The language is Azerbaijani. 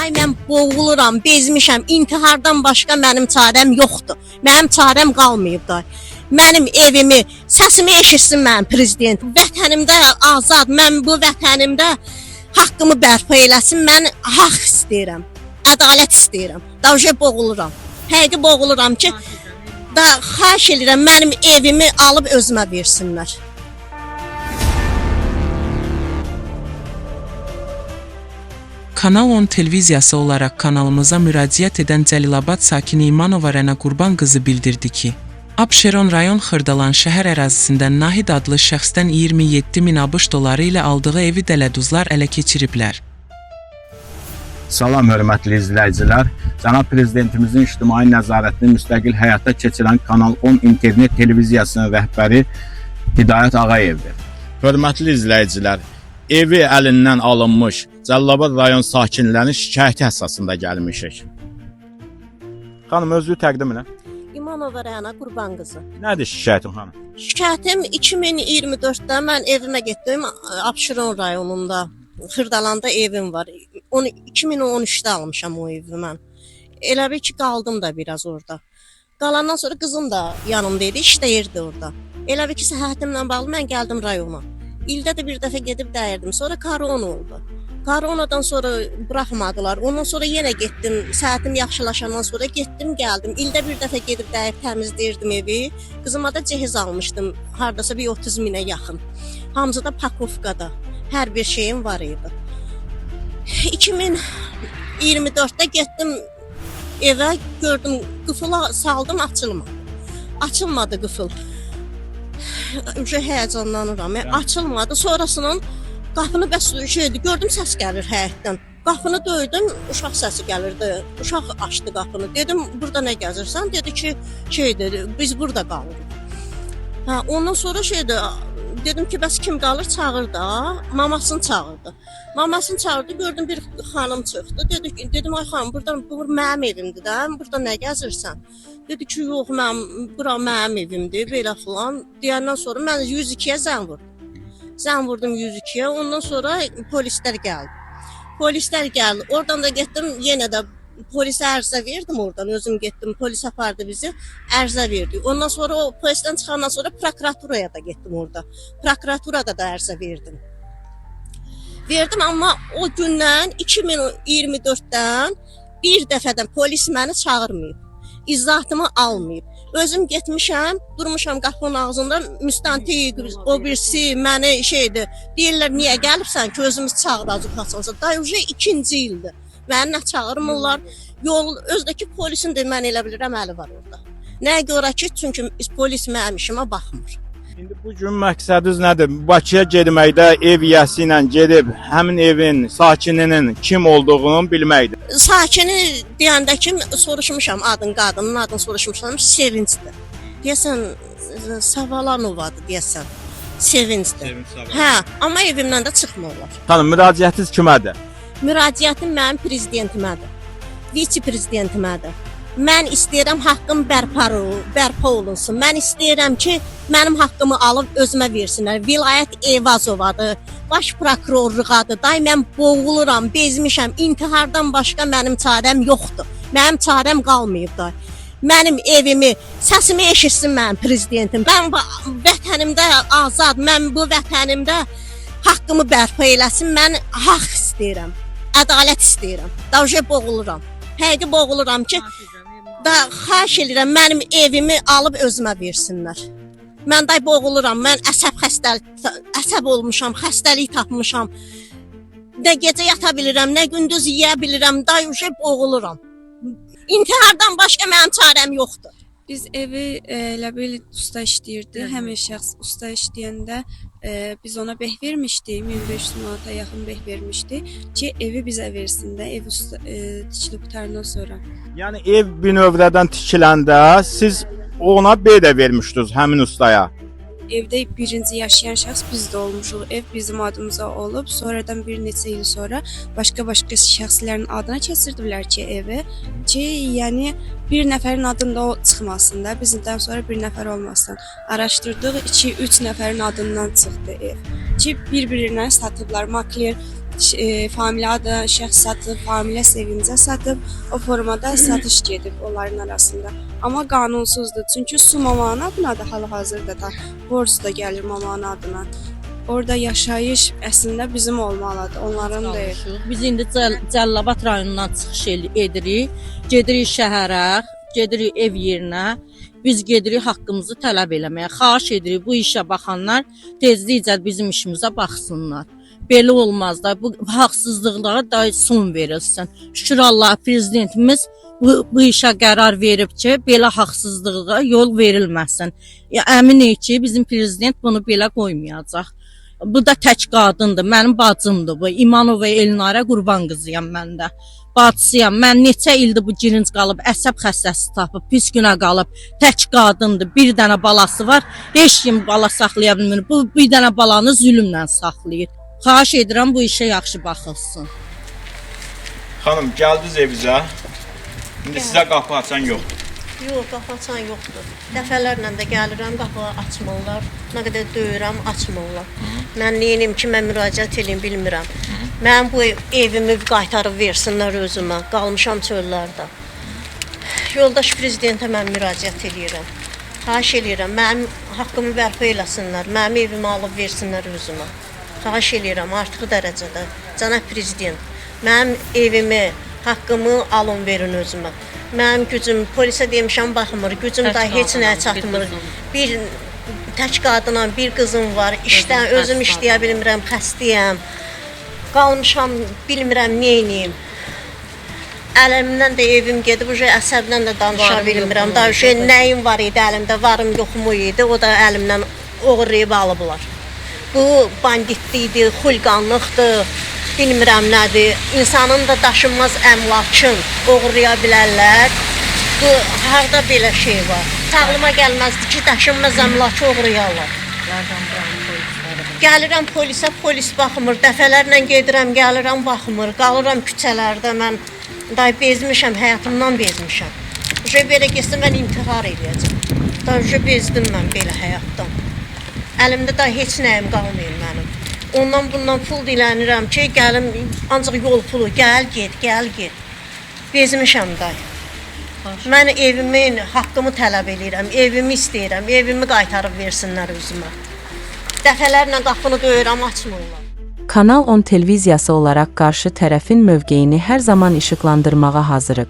Day mən boğuluram, bezmişəm. İntihardan başqa mənim çarəm yoxdur. Mənim çarəm qalmayıb day. Mənim evimi, səsimi eşitsin mənim prezident. Vətənimdə azad, mən bu vətənimdə haqqımı bərpa eləsin. Mən haqq istəyirəm. Ədalət istəyirəm. Davje boğuluram. Həqiqi boğuluram ki, da xahiş edirəm mənim evimi alıb özümə versinlər. Kanal 10 televiziyası olaraq kanalımıza müraciət edən Cəlilabad sakini İmanova Rəna Qurban qızı bildirdi ki, Abşeron rayon Xırdalan şəhər ərazisindən Nahid adlı şəxsdən 27 min ABŞ doları ilə aldığı evi dələduzlar ələ keçiriblər. Salam hörmətli izləyicilər. Cənab Prezidentimizin ictimai nəzarətini müstəqil həyata keçirən Kanal 10 internet televiziyasının rəhbəri Hidayət Ağayevdir. Hörmətli izləyicilər, evi əlindən alınmış Cəlilabad rayon sakinlərinin şikayəti əsasında gəlmişik. Xanım özünüzü təqdim elə. İmanova Rəna Qurban qızı. Nədir şikayətin xanım? Şikayətim 2024-də mən evimə getdim Abşeron rayonunda. Xırdalanda evim var. Onu 2013-də almışam o evi mən. Elə bil ki, qaldım da biraz orada. Qalandan sonra qızım da yanımda idi, işləyirdi orada. Elə bil ki, səhhətimlə bağlı mən gəldim rayona. İldə də bir dəfə gedib dəyirdim. Sonra korona oldu. Koronadan sonra buraxmadılar. Ondan sonra yenə getdim. Səhhətim yaxşılaşandan sonra getdim, gəldim. İldə bir dəfə gedib dəyib təmizləyirdim evi. Qızıma da cehiz almışdım, hardasa bir 30 minə yaxın. Hamısı da pakovkada. Hər bir şeyim var idi. 2024-də getdim evə, gördüm qıfıla saldım, açılmadı. Açılmadı qıfıl. Ücə həyəcanlanıram. Yəni, açılmadı. Sonrasından qapını bəs şeydi, gördüm səs gəlir həyətdən. Qapını döydüm, uşaq səsi gəlirdi. Uşaq açdı qapını. Dedim, burada nə gəzirsən? Dedi ki, şey dedi, biz burada qalırıq. Hə, ondan sonra şeydi, dedim ki, bəs kim qalır? Çağır da. Mamasını çağırdı. Mamasını çağırdı, gördüm bir xanım çıxdı. Dedi ki, dedim ay xanım, buradan bu mənim evimdir də, burada nə gəzirsən? Dedi ki, yox, mənim bura mənim evimdir, belə filan. Deyəndən sonra mən 102-yə zəng vurdum. Zəng vurdum 102-yə. Ondan sonra polislər gəldi. Polislər gəldi. Oradan da getdim yenə də polisə ərizə verdim oradan. Özüm getdim, polis apardı bizi, ərizə verdik. Ondan sonra o polisdən çıxandan sonra prokuraturaya da getdim orada. Prokuraturada da ərizə verdim. Verdim amma o gündən 2024-dən bir dəfədən polis məni çağırmayıb. İzahatımı almayıb. Özüm getmişəm, durmuşam qapının ağzında, müstəntiq o birisi məni şeydi, deyirlər niyə gəlibsən ki, özümüz çağıracaq haçansa. Day uje ikinci ildir. Məni nə çağırmırlar. Yol özdəki polisin də mən elə bilirəm əli var orada. Nəyə görə ki, çünki polis mənim işimə baxmır. İndi bu gün məqsədiniz nədir? Bakıya getməkdə ev yiyəsi ilə gedib həmin evin sakininin kim olduğunu bilməkdir. Sakini deyəndə kim soruşmuşam adın, qadının adını soruşmuşam, Sevincdir. Deyəsən Savalanovadır deyəsən. Sevincdir. Hə, amma evimdən də çıxmırlar. Xanım, müraciətiniz kimədir? Müraciətim mənim prezidentimədir. Vitse-prezidentimədir. Mən istəyirəm haqqım bərpa bərpa olunsun. Mən istəyirəm ki, mənim haqqımı alıb özümə versinlər. Vilayət Eyvazovadır, baş prokurorluğadır. Day mən boğuluram, bezmişəm. İntihardan başqa mənim çarəm yoxdur. Mənim çarəm qalmayıb day. Mənim evimi, səsimi eşitsin mənim prezidentim. Mən bu vətənimdə azad, mən bu vətənimdə haqqımı bərpa eləsin. Mən haqq istəyirəm. Ədalət istəyirəm. Davje boğuluram. Həqiqi boğuluram ki, da xahiş edirəm mənim evimi alıb özümə versinlər. Mən day boğuluram. Mən əsəb xəstəlik əsəb olmuşam, xəstəlik tapmışam. Nə gecə yata bilirəm, nə gündüz yeyə bilirəm. Day uje boğuluram. İntihardan başqa mənim çarəm yoxdur. Biz evi elə bil usta işləyirdi. Həmin şəxs usta işləyəndə biz ona beh vermişdik. 1500 manata yaxın beh vermişdik ki, evi bizə versin də, ev usta tikilib qurtarandan sonra. Yəni ev bünövrədən tikiləndə siz ona bey də vermişdiniz həmin ustaya. Evdə birinci yaşayan şəxs biz də olmuşuq. Ev bizim adımıza olub. Sonradan bir neçə il sonra başqa-başqa şəxslərin adına keçirdilər ki, evi. Ki, yəni bir nəfərin adında o çıxmasın da, bizdən sonra bir nəfər olmasın. Araşdırdıq, 2-3 nəfərin adından çıxdı ev. Ki bir-birinə satıblar. Makler Familiya adı şəxs satıb, familiya Sevincə satıb, o formada satış gedib onların arasında. Amma qanunsuzdur. Çünki su mamanın adına da hal-hazırda da borc da gəlir mamanın adına. Orada yaşayış əslində bizim olmalıdır, onların deyil. Qalmışıq. Biz indi Cəlilabad rayonundan çıxış edirik. Gedirik şəhərə, gedirik ev yerinə. Biz gedirik haqqımızı tələb eləməyə. Xahiş edirik bu işə baxanlar tezlikcə bizim işimizə baxsınlar. Belə olmaz da, bu haqsızlıqlara da son verilsin. Şükür Allah prezidentimiz bu işə qərar verib ki, belə haqsızlığa yol verilməsin. Ya, əminik ki, bizim prezident bunu belə qoymayacaq. Bu da tək qadındır, mənim bacımdır bu. İmanova Elnarə Qurban qızıyam mən də. Bacısıyam. Mən neçə ildir bu girinc qalıb, əsəb xəstəsi tapıb, pis günə qalıb. Tək qadındır, bir dənə balası var. Heç kim bala saxlaya bilmir. Bu bir dənə balanı zülmlə saxlayır. Xahiş edirəm bu işə yaxşı baxılsın. Xanım, gəldiniz evizə. İndi sizə qapı açan yoxdur. Yox, qapı açan yoxdur. Dəfələrlə də gəlirəm, qapı açmırlar. Nə qədər döyürəm, açmırlar. Mən neyinim, kimə müraciət eləyim bilmirəm. Mənim bu evimi qaytarıb versinlər özümə. Qalmışam çöllərdə. Yoldaş prezidentə mən müraciət eləyirəm. Xahiş eləyirəm, mənim haqqımı bərpa eləsinlər, mənim evimi alıb versinlər özümə. Xahiş eləyirəm artıq dərəcədə. Cənab prezident, mənim evimi, haqqımı alın verin özümə. Mənim gücüm, polisə demişəm baxmır, gücüm Tək da heç nəyə qadınam, bir çatmır. qızım. Bir tək qadınam, bir qızım var. İşdən Özüm özüm xəstə işləyə bilmirəm, xəstəyəm. Qalmışam, bilmirəm nə edeyim. Əlimdən də evim gedib, uje əsəbdən də danışa Varım, bilmirəm. yoxum Da oldu, uje o da. nəyim var idi əlimdə, varım yoxum o idi, o da əlimdən oğurlayıb alıblar. Bu banditlikdir, xuliqanlıqdır, bilmirəm nədir. İnsanın da daşınmaz əmlakın oğurlaya bilərlər. Bu harda belə şey var? Ağlıma gəlməzdi ki, daşınmaz əmlakı oğurlayarlar. Gəlirəm polisə, polis baxmır. Dəfələrlə gedirəm, gəlirəm, baxmır. Qalıram küçələrdə mən. Day bezmişəm, həyatımdan bezmişəm. Uje belə getsə mən intihar eləyəcəm. Da uje bezdim mən belə həyatdan. Əlimdə da heç nəyim qalmayıb mənim. Ondan bundan pul dilənirəm ki, gəlim ancaq yol pulu, gəl get, gəl get. Bezmişəm day. Mən evimin haqqımı tələb eləyirəm, evimi istəyirəm, evimi qaytarıb versinlər özümə. Dəfələrlə qapını döyürəm, açmırlar. Kanal 10 televiziyası olaraq qarşı tərəfin mövqeyini hər zaman işıqlandırmağa hazırıq.